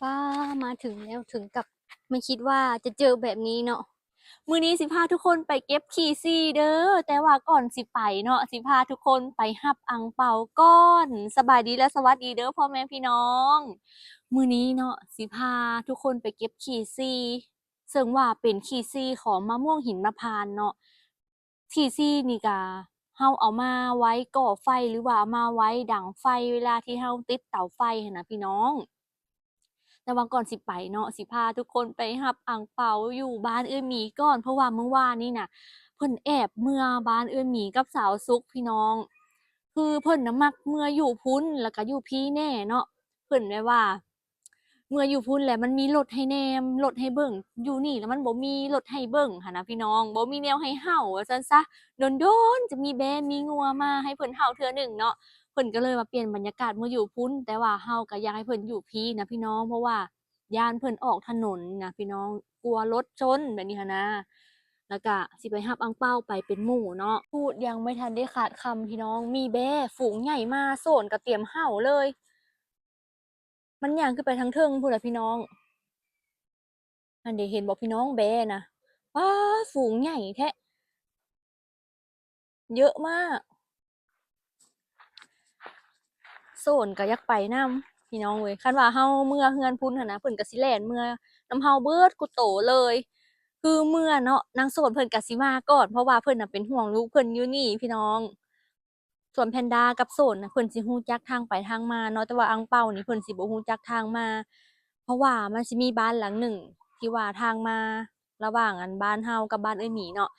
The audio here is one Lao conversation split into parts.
ປ້า มาถึงแล้ว ถึงกับไม่คิดว่าจะเจอแบบนี้เนาะ มื้อนี้สิพาทุกคนไปเก็บขี้ซี้เด้อ แต่ว่าก่อนสิไปเนาะ สิพาทุกคนไปฮับอังเปาก่อน สบายดีและสวัสดีเด้อพ่อแม่พี่น้อง มื้อนี้เนาะ สิพาทุกคนไปเก็บขี้ซี้ ซึ่งว่าเป็นขี้ซี้ของมะม่วงหิมพานต์เนาะ ขี้ซี้นี่กะ เฮาเอามาไว้ก่อไฟ หรือว่าเอามาไว้ดังไฟ เวลาที่เฮาติดเตาไฟหั้นนะพี่น้อง แต่ว่าก่อนสิไปเนาะ สิพาทุกคนไปฮับอังเปาอยู่บ้านเอื้อยหมีก่อน เพราะว่ามื้อวานนี้น่ะ เพิ่นแอบเมือบ้านเอื้อยหมีกับสาวสุกพี่น้อง คือเพิ่นน่ะมักเมืออยู่พุ้น แล้วกะอยู่พี้แหน่เนาะ เพิ่นแบบว่า เมืออยู่พุ้นแหละมันมีรถให้แหน่ รถให้เบิ่ง อยู่นี่แล้วมันบ่มีรถให้เบิ่งหั้นนะพี่น้อง บ่มีแนวให้เห่าว่าซั่นซะ โดนๆ จะมีแบ้มีงัวมาให้เพิ่นเห่าเทื่อหนึ่งเนาะ เพิ่นก็เลยว่าเปลี่ยนบรรยากาศมาอยู่พุ้น แต่ว่าเฮาก็อยากให้เพิ่นอยู่พี้นะพี่น้อง เพราะว่าย้านเพิ่นออกถนนนะพี่น้อง กลัวรถชนแบบนี้หั้นนะ แล้วก็สิไปฮับอังเปาไปเป็นหมู่เนาะ พูดยังไม่ทันได้ขาดคำพี่น้อง มีแบ้ฝูงใหญ่มา โซนก็เตรียมเห่าเลย มันย่างขึ้นไปทางเทิงพู้นล่ะพี่น้อง นั่นเด้ เห็นบ่พี่น้อง แบ้นะ ป๊าด ฝูงใหญ่แท้ เยอะมาก โซนก็อยากไปนำพี่น้องเอ้ย คันว่าเฮาเมือเฮือนพุ้นหั้นนะ เพิ่นก็สิแล่นเมือนำเฮาเบิดกู้โตเลย คือเมือเนาะ นางโซนเพิ่นก็สิมาก่อน เพราะว่าเพิ่นน่ะเป็นห่วงลูกเพิ่นอยู่นี่พี่น้อง ส่วนแพนดากับโซนน่ะ เพิ่นสิฮู้จักทางไปทางมาเนาะ แต่ว่าอังเปานี่เพิ่นสิบ่ฮู้จักทางมา เพราะว่ามันสิมีบ้านหลังหนึ่งที่ว่าทางมาระหว่างอันบ้านเฮากับบ้านเอื้อยหมีเนาะ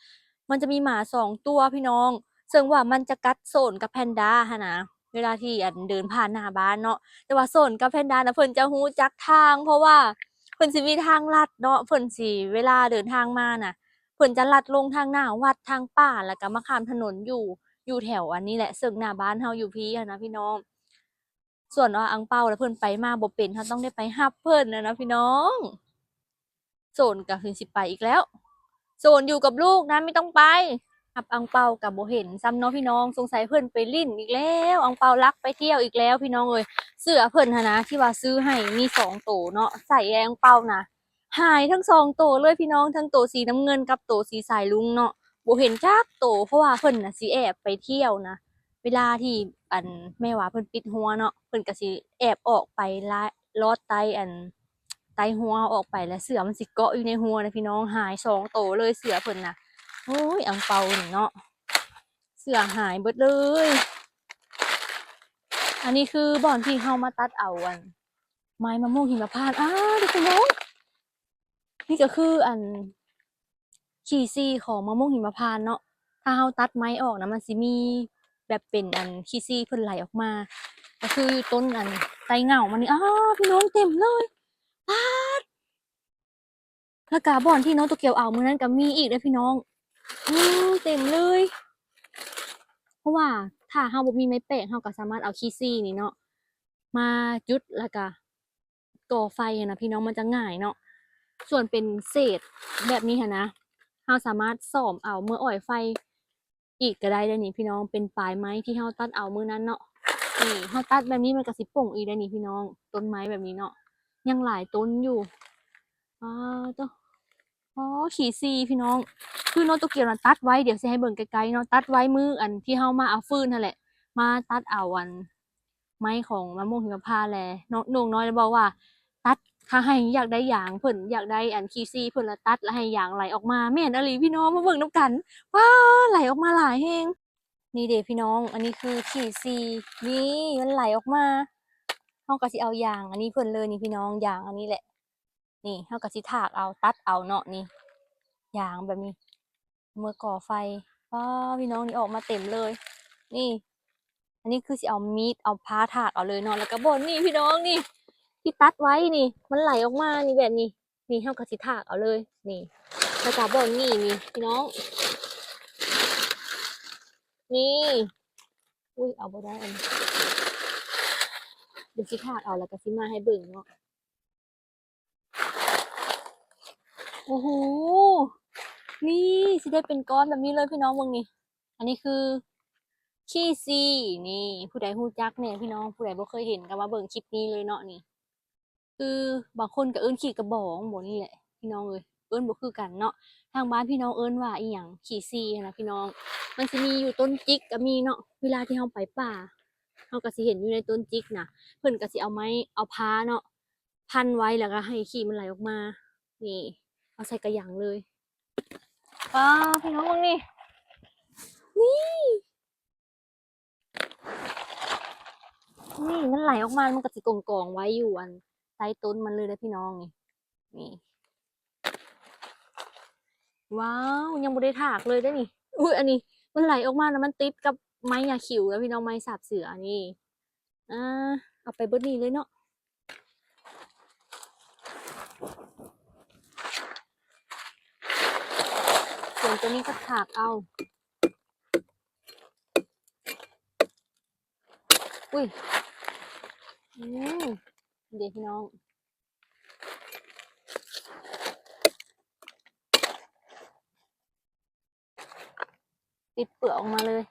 มันจะมีหมาสองตัวพี่น้อง ซึ่งว่ามันจะกัดโซนกับแพนดาหั้นนะ เวลาที่อันเดินผ่านหน้าบ้านเนาะ แต่ว่าโซนกับแพนดาน่ะเพิ่นจะฮู้จักทาง เพราะว่าเพิ่นสิมีทางลัดเนาะ เพิ่นสิ เวลาเดินทางมาน่ะ เพิ่นจะลัดลงทางหน้าวัด ทางป่า แล้วก็มาข้ามถนนอยู่ อยู่แถวอันนี้แหละ ซึ่งหน้าบ้านเฮาอยู่พี้หั้นนะพี่น้อง ส่วนว่าอังเปาแล้วเพิ่นไปมาบ่เป็น เฮาต้องได้ไปฮับเพิ่นหั้นนะพี่น้อง โซนก็คือสิไปอีกแล้ว โซนอยู่กับลูกนะ ไม่ต้องไป ฮับอังเปาก็บ่เห็นซ้ำเนาะพี่น้อง สงสัยเพิ่นไปลิ้นอีกแล้ว อังเปาลักไปเที่ยวอีกแล้วพี่น้องเอ้ย เสื้อเพิ่นหั้นนะ ที่ว่าซื้อให้มีสองโตเนาะ ใส่ให้อังเปานะ หายทั้งสองโตเลยพี่น้อง ทั้งโตสีน้ำเงินกับโตสีสายรุ้งเนาะ บ่เห็นจักโต เพราะว่าเพิ่นน่ะสิแอบไปเที่ยวนะ เวลาที่ อัน แม่ว่าเพิ่นปิดฮัวเนาะ เพิ่นก็สิแอบออกไปลอดใต้ อัน ใต้ฮัวออกไป แล้วเสื้อมันสิเกาะอยู่ในฮัวนะพี่น้อง หายสองโตเลยเสื้อเพิ่นน่ะ โอ้ย อังเปานี่เนาะ เสื้อหายเบิดเลย อันนี้คือบ่อนที่เฮามาตัดเอา อัน ไม้มะม่วงหิมพานต์ อ้า ทุกคน นี่ก็คือ อัน ขี้ซี้ของมะม่วงหิมพานต์เนาะ ถ้าเฮาตัดไม้ออกนะ มันสิมีแบบเป็น อัน ขี้ซี้เพิ่นไหลออกมา ก็คือต้น อัน ไต้เหง้ามันนี่ อ้า พี่น้อง เต็มเลย ป๊าด แล้วก็บ่อนที่น้องโตเกียวเอามื้อนั้นก็มีอีกเด้อพี่น้อง อืม เต็มเลย เพราะว่าถ้าเฮาบ่มีไม้แปลก เฮาก็สามารถเอาขี้ซี้นี่เนาะ มาจุดแล้วก็ก่อไฟหั้นนะพี่น้อง มันจะง่ายเนาะ ส่วนเป็นเศษแบบนี้หั้นนะ เฮาสามารถซ้อมเอาเมื่ออ้อยไฟ อีกก็ได้เด้อนี่พี่น้อง เป็นปลายไม้ที่เฮาตัดเอามื้อนั้นเนาะ นี่ เฮาตัดแบบนี้มันก็สิป่งอีกเด้อนี่พี่น้อง ต้นไม้แบบนี้เนาะ ยังหลายต้นอยู่ อ้า โต อ๋อ ขี้ซี้พี่น้อง คือน้องโตเกียวน่ะตัดไว้ เดี๋ยวสิให้เบิ่งใกล้ๆเนาะ ตัดไว้มื้ออันที่เฮามาเอาฟืนหั้นแหละ มาตัดเอาอัน ไม้ของมะม่วงหิมพานต์แหละ น้อง น้องน้อยบอกว่า ตัด ถ้าให้อยากได้ยาง เพิ่นอยากได้อันขี้ซี้ เพิ่นละตัดแล้วให้ยางไหลออกมา แม่นอีหลีพี่น้อง มาเบิ่งนำกัน ป๊าด ไหลออกมาหลายแฮง นี่เด้พี่น้อง อันนี้คือขี้ซี้ นี่มันไหลออกมา เฮาก็สิเอายางอันนี้เพิ่นเลยนี่พี่น้อง ยางอันนี้แหละ นี่เฮาก็สิถากเอา ตัดเอาเนาะ นี่ ยางแบบนี้ เมื่อก่อไฟ ป๊าด พี่น้อง นี่ออกมาเต็มเลย นี่ อันนี้คือสิเอามีด เอาพาถากเอาเลยเนาะ แล้วก็บ่อนนี่พี่น้อง นี่ ที่ตัดไว้นี่ มันไหลออกมานี่แบบนี้ นี่เฮาก็สิถากเอาเลย นี่ แล้วก็บ่อนนี่ นี่พี่น้อง นี่ อุ๊ย เอาบ่ได้อันนี้ เดี๋ยวสิถากเอา แล้วก็สิมาให้เบิ่งเนาะ โอ้โห นี่สิได้เป็นก้อนแบบนี้เลยพี่น้อง เบิ่งนี่ อันนี้คือขี้ซี้ นี่ ผู้ใดฮู้จักแหน่พี่น้อง ผู้ใดบ่เคยเห็นก็มาเบิ่งคลิปนี้เลยเนาะ นี่ ຄືບາງຄົນກໍເອີ້ນຂີ້ກະບອງບໍ ນີ້ແຫຼະພີ່ນ້ອງເອີຍ ເອີ້ນບໍ່ຄືກັນເນາະ. ທາງບ້ານພີ່ນ້ອງເອີ້ນວ່າອີ່ຫຍັງ ຂີ້ຊີຫັ້ນນະພີ່ນ້ອງ. ມັນຊິມີຢູ່ຕົ້ນຈິກກໍມີເນາະ. ເວລາທີ່ເຮົາໄປປ່າ ເຮົາກໍຊິເຫັນຢູ່ໃນຕົ້ນຈິກນະ ເພິ່ນກໍຊິເອົາໄມ້ ເອົາພາເນາະ ພັນໄວ້ ແລ້ວກໍໃຫ້ຂີ້ມັນໄຫຼອອກມາ. ນີ້ ເອົາໃສ່ກະຫຍັງເລີຍ. ປ້າ ພີ່ນ້ອງເບິ່ງນີ້ ນີ້ ນີ້ມັນໄຫຼອອກມາ ມັນກໍຊິກອງໆໄວ້ຢູ່ອັນໃຕ້ຕົ້ນມັນເລີຍເດ້ພີ່ນ້ອງ. ນີ້ ນີ້ ວ້າວ ຍັງບໍ່ໄດ້ຖາກເລີຍເດ້ນີ້. ອຸ້ຍ ອັນນີ້ມັນໄຫຼອອກມາແລ້ວ ມັນຕິດກັບໄມ້ຫຍ້າຂິວແລ້ວພີ່ນ້ອງ ໄມ້ສາບເສືອນີ້. ອ່າ ເອົາໄປເບິດນີ້ເລີຍເນາະ. ສ່ວນຕົວນີ້ກໍຖາກເອົາ. ອຸ້ຍ ອືມ ເດ້ພີ່ນ້ອງ. ຕິດເປືອກອອກມາເລີຍ.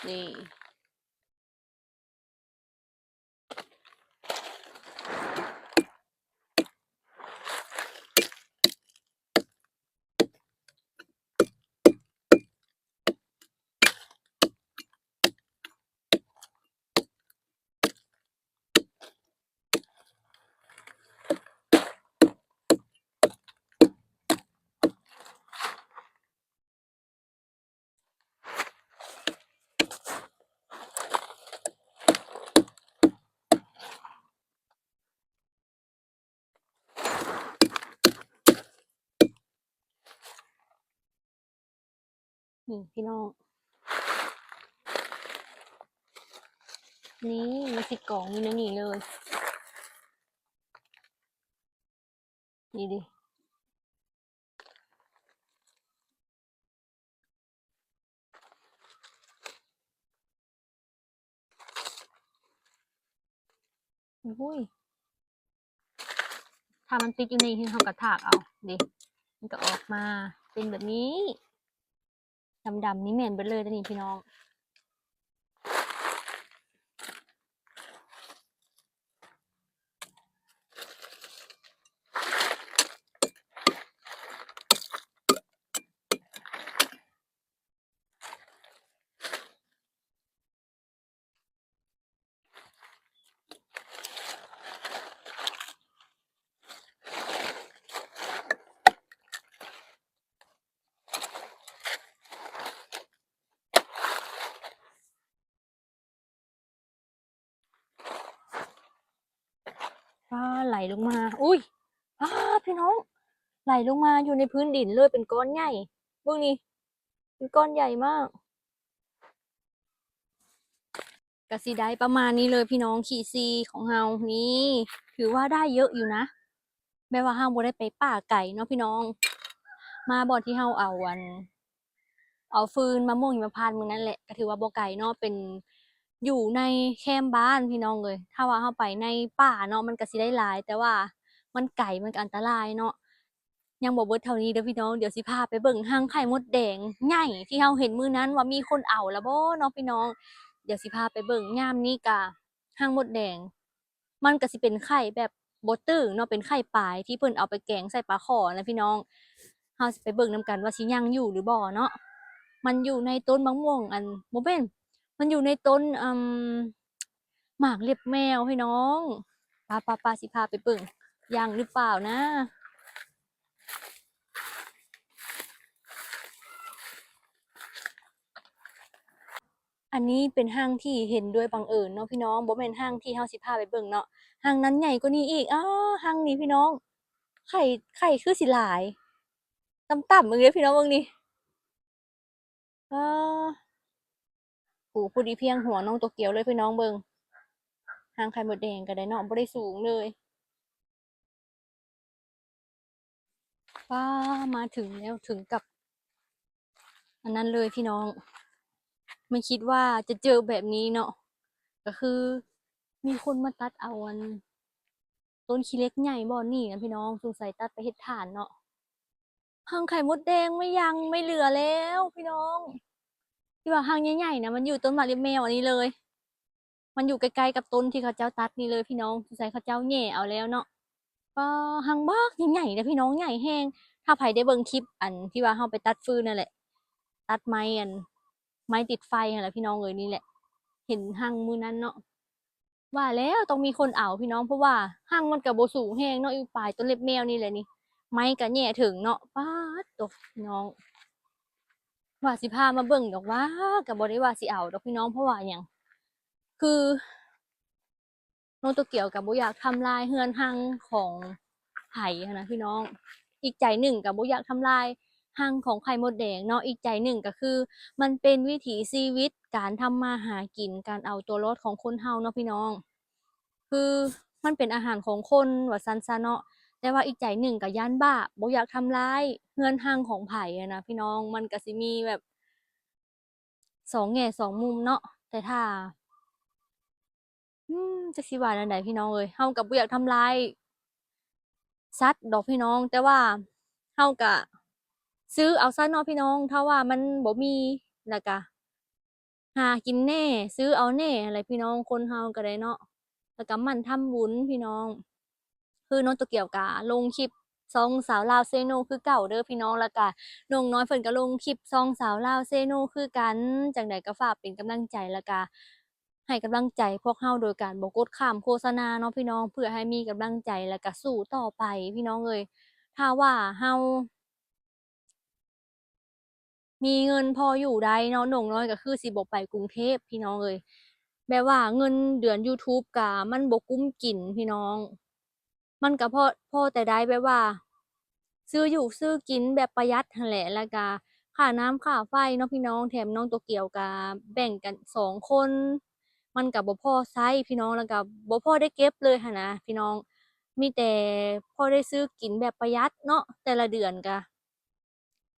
ນີ້ ນີ້ພີ່ນ້ອງ ນີ້ມັນຊິກອງຢູ່ໃນນີ້ເລີຍ ນີ້ເດ້. ໂອ້ຍ ຖ້າມັນຕິດຢູ່ໃນນີ້ ເຮົາກໍຖາກເອົາເດ້ ມັນກໍອອກມາເປັນແບບນີ້ ດຳໆນີ້ແມ່ນເບິດເລີຍເດ້ນີ້ພີ່ນ້ອງ. ຟ້າໄຫຼລົງມາ ອຸ້ຍ ອ້າ ພີ່ນ້ອງ ໄຫຼລົງມາຢູ່ໃນພື້ນດິນເລີຍ ເປັນກ້ອນໃຫຍ່ ເບິ່ງນີ້ ເປັນກ້ອນໃຫຍ່ມາກ. ກະຊິໄດ້ປະມານນີ້ເລີຍພີ່ນ້ອງ ຂີ້ຊີຂອງເຮົານີ້ ຖືວ່າໄດ້ເຍອະຢູ່ນະ ແບບວ່າເຮົາບໍ່ໄດ້ໄປປ່າໄກເນາະພີ່ນ້ອງ ມາບ່ອນທີ່ເຮົາເອົາອັນ ເອົາຟືນມາໝົງຫິມະພານມື້ນັ້ນແຫຼະ ກະຖືວ່າບໍ່ໄກເນາະ ເປັນຢູ່ໃນແຄມບ້ານພີ່ນ້ອງເອີຍ. ຖ້າວ່າເຮົາໄປໃນປ່າເນາະ ມັນກະຊິໄດ້ຫຼາຍ ແຕ່ວ່າມັນໄກ ມັນກະອັນຕະລາຍເນາະ. ຍັງບໍ່ເບິດເທົ່ານີ້ເດີພີ່ນ້ອງ ດຽວຊິພາໄປເບິ່ງຮັງໄຂ່ມົດແດງໃຫຍ່ທີ່ເຮົາເຫັນມື້ນັ້ນວ່າມີຄົນເອົາລະບໍ່ເນາະພີ່ນ້ອງ. ດຽວຊິພາໄປເບິ່ງ ຍາມນີ້ກະຮັງມົດແດງ ມັນກະຊິເປັນໄຂ່ແບບບໍ່ຕຶງເນາະ ເປັນໄຂ່ປາຍທີ່ເພິ່ນເອົາໄປແກງໃສ່ປາຂໍນະພີ່ນ້ອງ. ເຮົາຊິໄປເບິ່ງນຳກັນວ່າຊິຍັງຢູ່ຫຼືບໍ່ເນາະ. ມັນຢູ່ໃນຕົ້ນໝາກມ່ວງ ອັນ ບໍ່ແມ່ນ ມັນຢູ່ໃນຕົ້ນ ອືມ ໝາກເລັບແມວພີ່ນ້ອງ. ປະ ປະ ປະ ຊິພາໄປເບິ່ງ ຍັງຫຼືເປົ່ານະ. ອັນນີ້ເປັນຮັງທີ່ເຫັນໂດຍບັງເອີນເນາະພີ່ນ້ອງ ບໍ່ແມ່ນຮັງທີ່ເຮົາຊິພາໄປເບິ່ງເນາະ. ຮັງນັ້ນໃຫຍ່ກວ່ານີ້ອີກ. ອ້າ ຮັງນີ້ພີ່ນ້ອງ ໄຂ່ ໄຂ່ຄືຊິຫຼາຍ ຕ່ຳໆເບິ່ງເດ້ພີ່ນ້ອງ ເບິ່ງນີ້. ອ້າ ໂອ້ ພໍດີພຽງຫົວນ້ອງໂຕກຽວເລີຍພີ່ນ້ອງເບິ່ງ. ຮັງໄຂ່ມົດແດງກໍໄດ້ເນາະ ບໍ່ໄດ້ສູງເລີຍ. ປ້າ ມາເຖິງແລ້ວ ເຖິງກັບອັນນັ້ນເລີຍພີ່ນ້ອງ ບໍ່ຄິດວ່າຈະເຈີແບບນີ້ເນາະ. ກໍຄືມີຄົນມາຕັດເອົາອັນ ຕົ້ນຂີ້ເຫຼັກໃຫຍ່ບ່ອນນີ້ນະພີ່ນ້ອງ ສົງໄສຕັດໄປເຮັດຖ່ານເນາະ. ຮັງໄຂ່ມົດແດງໄມ່ຍັງໄມ່ເຫຼືອແລ້ວພີ່ນ້ອງ. ທີ່ວ່າຮັງໃຫຍ່ໆນະ ມັນຢູ່ຕົ້ນໝາກເລັບແມວອັນນີ້ເລີຍ. ມັນຢູ່ໃກ້ໆກັບຕົ້ນທີ່ເຂົາເຈົ້າຕັດນີ້ເລີຍພີ່ນ້ອງ. ສົງໄສເຂົາເຈົ້າແຫຍ່ເອົາແລ້ວເນາະ. ປາ ຮັງບັກໃຫຍ່ໆເດ້ພີ່ນ້ອງ, ໃຫຍ່ແຮງ. ຖ້າໃຜໄດ້ເບິ່ງຄລິບອັນທີ່ວ່າເຮົາໄປຕັດຟືນນັ້ນແຫຼະ, ຕັດໄມ້ອັນ ໄມ້ຕິດໄຟຫັ້ນແຫຼະພີ່ນ້ອງເອີຍ. ນີ້ແຫຼະ ເຫັນຮັງມື້ນັ້ນເນາະ. ວ່າແລ້ວຕ້ອງມີຄົນເອົາພີ່ນ້ອງ, ເພາະວ່າຮັງມັນກະບໍ່ສູງແຮງເນາະ, ຢູ່ປາຍຕົ້ນເລັບແມວນີ້ແຫຼະນີ້. ໄມ້ກະແຫຍ່ເຖິງເນາະ. ປາດໂຕພີ່ນ້ອງ, ວ່າຊິພາມາເບິ່ງດອກຫວ່າ, ກະບໍ່ໄດ້ວ່າຊິເອົາດອກພີ່ນ້ອງ. ເພາະວ່າຫຍັງ? ຄືນ້ອງໂຕກຽວກະບໍ່ຢາກທຳລາຍເຮືອນຮັງຂອງໃຜຫັ້ນນະພີ່ນ້ອງ. ອີກໃຈໜຶ່ງກະບໍ່ຢາກທຳລາຍຮັງຂອງໄຂ່ມົດແດງເນາະ, ອີກໃຈໜຶ່ງກະຄືມັນເປັນວິຖີຊີວິດ ການທຳມາຫາກິນ, ການເອົາຕົວລອດຂອງຄົນເຮົາເນາະພີ່ນ້ອງ. ຄືມັນເປັນອາຫານຂອງຄົນວ່າຊັ້ນຊະເນາະ. ແຕ່ວ່າອີກໃຈໜຶ່ງກະຢ້ານບາບ, ບໍ່ຢາກທຳລາຍເຮືອນຮັງຂອງໃຜຫັ້ນນະພີ່ນ້ອງ. ມັນກະຊິມີແບບສອງແງ່ສອງມຸມເນາະ. ແຕ່ຖ້າ ອືມ ຈັກຊິວ່າແນວໃດພີ່ນ້ອງເອີຍ, ເຮົາກະບໍ່ຢາກທຳລາຍສັດດອກພີ່ນ້ອງ, ແຕ່ວ່າເຮົາກະຊື້ເອົາຊະເນາະພີ່ນ້ອງ. ຖ້າວ່າມັນບໍ່ມີ ແລ້ວກະຫາກິນແດ່, ຊື້ເອົາແດ່ຫັ້ນແຫຼະພີ່ນ້ອງ, ຄົນເຮົາກະໄດ້ເນາະ. ແລ້ວກະໝັ່ນທຳບຸນພີ່ນ້ອງ. ຄືນ້ອງໂຕກຽວກະລົງຄລິບຊ່ອງສາວລາວເຊໂນຄືເກົ່າເດີພີ່ນ້ອງ, ແລ້ວກະນ້ອງນ້ອຍເພິ່ນກະລົງຄລິບຊ່ອງສາວລາວເຊໂນຄືກັນ. ຈັ່ງໃດກະຝາກເປັນກຳລັງໃຈ ແລ້ວກະໃຫ້ກຳລັງໃຈພວກເຮົາໂດຍການບໍ່ກົດຂ້າມໂຄສະນາເນາະພີ່ນ້ອງ, ເພື່ອໃຫ້ມີກຳລັງໃຈ ແລ້ວກະສູ້ຕໍ່ໄປພີ່ນ້ອງເອີຍ. ຖ້າວ່າເຮົາ ມີເງິນພໍຢູ່ໄດ້ເນາະ, ນ້ອງນ້ອຍກະຄືຊິບໍ່ໄປກຸງເທບພີ່ນ້ອງເອີຍ. ແບບວ່າເງິນເດືອນຢູທູບກະມັນບໍ່ກຸ້ມກິນພີ່ນ້ອງ, ມັນກະພໍ ພໍແຕ່ໄດ້ແບບວ່າຊື້ຢູ່ຊື້ກິນແບບປະຢັດຫັ້ນແຫຼະ, ແລ້ວກະຄ່ານ້ຳຄ່າໄຟເນາະພີ່ນ້ອງ. ແຖມນ້ອງໂຕກຽວກະແບ່ງກັນສອງຄົນ, ມັນກະບໍ່ພໍໃຊ້ພີ່ນ້ອງ, ແລ້ວກະບໍ່ພໍໄດ້ເກັບເລີຍຫັ້ນນະພີ່ນ້ອງ, ມີແຕ່ພໍໄດ້ຊື້ກິນແບບປະຢັດເນາະ ແຕ່ລະເດືອນກະ.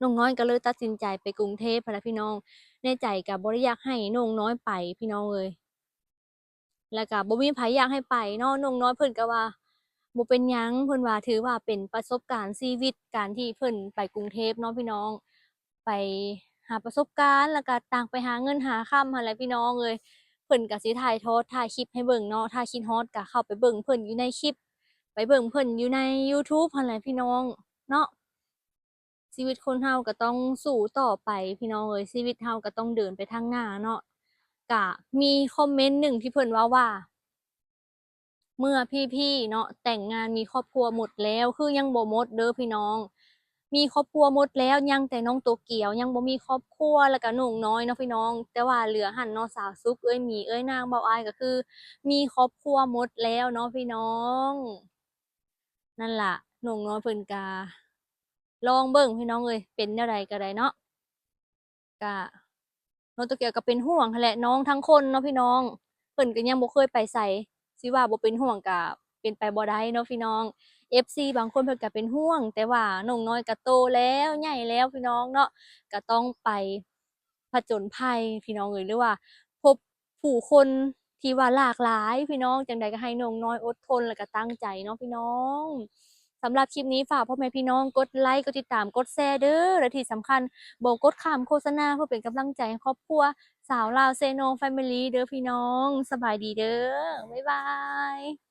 ນ້ອງນ້ອຍກະເລີຍຕັດສິນໃຈໄປກຸງເທບຫັ້ນລະພີ່ນ້ອງ. ໃນໃຈກະບໍ່ໄດ້ຢາກໃຫ້ນ້ອງນ້ອຍໄປພີ່ນ້ອງເອີຍ, ແລ້ວກະບໍ່ມີໃຜຢາກໃຫ້ໄປເນາະ. ນ້ອງນ້ອຍເພິ່ນກະວ່າບໍ່ເປັນຫຍັງ, ເພິ່ນວ່າຖືວ່າເປັນປະສົບການຊີວິດ ການທີ່ເພິ່ນໄປກຸງເທບເນາະພີ່ນ້ອງ, ໄປຫາປະສົບການ ແລ້ວກະຕ່າງໄປຫາເງິນຫາຄຳຫັ້ນແຫຼະພີ່ນ້ອງເອີຍ. ເພິ່ນກະຊິຖ່າຍທອດ ຖ່າຍຄລິບໃຫ້ເບິ່ງເນາະ, ຖ້າຄິດຮອດກະເຂົ້າໄປເບິ່ງເພິ່ນຢູ່ໃນຄລິບ ໄປເບິ່ງເພິ່ນຢູ່ໃນຢູທູບຫັ້ນແຫຼະພີ່ນ້ອງເນາະ. ຊີວິດຄົນເຮົາກະຕ້ອງສູ້ຕໍ່ໄປພີ່ນ້ອງເອີຍ, ຊີວິດເຮົາກະຕ້ອງເດີນໄປທາງໜ້າເນາະ. ກະມີຄອມເມັນໜຶ່ງທີ່ເພິ່ນເວົ້າວ່າ ເມື່ອພີ່ໆເນາະ ແຕ່ງງານມີຄອບຄົວໝົດແລ້ວ, ຄືຍັງບໍ່ໝົດເດີພີ່ນ້ອງ, ມີຄອບຄົວໝົດແລ້ວ, ຍັງແຕ່ນ້ອງໂຕກຽວຍັງບໍ່ມີຄອບຄົວ ແລ້ວກະນ້ອງນ້ອຍເນາະພີ່ນ້ອງ. ແຕ່ວ່າເຫຼືອຫັ້ນເນາະ ສາວສຸກ ເອື້ອຍໝີ ເອື້ອຍນາງ ເບົາອາຍ ກະຄືມີຄອບຄົວໝົດແລ້ວເນາະພີ່ນ້ອງ. ນັ້ນລະ ນ້ອງນ້ອຍເພິ່ນກະລອງເບິ່ງພີ່ນ້ອງເອີຍ, ເປັນແນວໃດກະໄດ້ເນາະ. ກະນ້ອງໂຕກຽວກະເປັນຫ່ວງຫັ້ນແຫຼະ ນ້ອງທັງຄົນເນາະພີ່ນ້ອງ, ເພິ່ນກະຍັງບໍ່ເຄີຍໄປໃສ, ຊິວ່າບໍ່ເປັນຫ່ວງກະເປັນໄປບໍ່ໄດ້ເນາະພີ່ນ້ອງ. ເອັຟຊີບາງຄົນເພິ່ນກະເປັນຫ່ວງ, ແຕ່ວ່ານ້ອງນ້ອຍກະໂຕແລ້ວ ໃຫຍ່ແລ້ວພີ່ນ້ອງເນາະ, ກະຕ້ອງໄປຜະຈົນໄພພີ່ນ້ອງເອີຍ, ຫຼືວ່າພົບຜູ້ຄົນທີ່ວ່າຫຼາກຫຼາຍພີ່ນ້ອງ. ຈັ່ງໃດກະໃຫ້ນ້ອງນ້ອຍອົດທົນ ແລ້ວກະຕັ້ງໃຈເນາະພີ່ນ້ອງ. ສຳລັບຄລິບນີ້ຝາກພໍ່ແມ່ພີ່ນ້ອງກົດໄລ ກົດຕິດຕາມ ກົດແຊເດີ ແລະທີ່ສຳຄັນບໍ່ກົດຂ້າມໂຄສະນາ ເພື່ອເປັນກຳລັງໃຈໃຫ້ຄອບຄົວສາວລາວເຊໂນແຟມິລີເດີພີ່ນ້ອງ. ສະບາຍດີເດີ ບາຍບາຍ.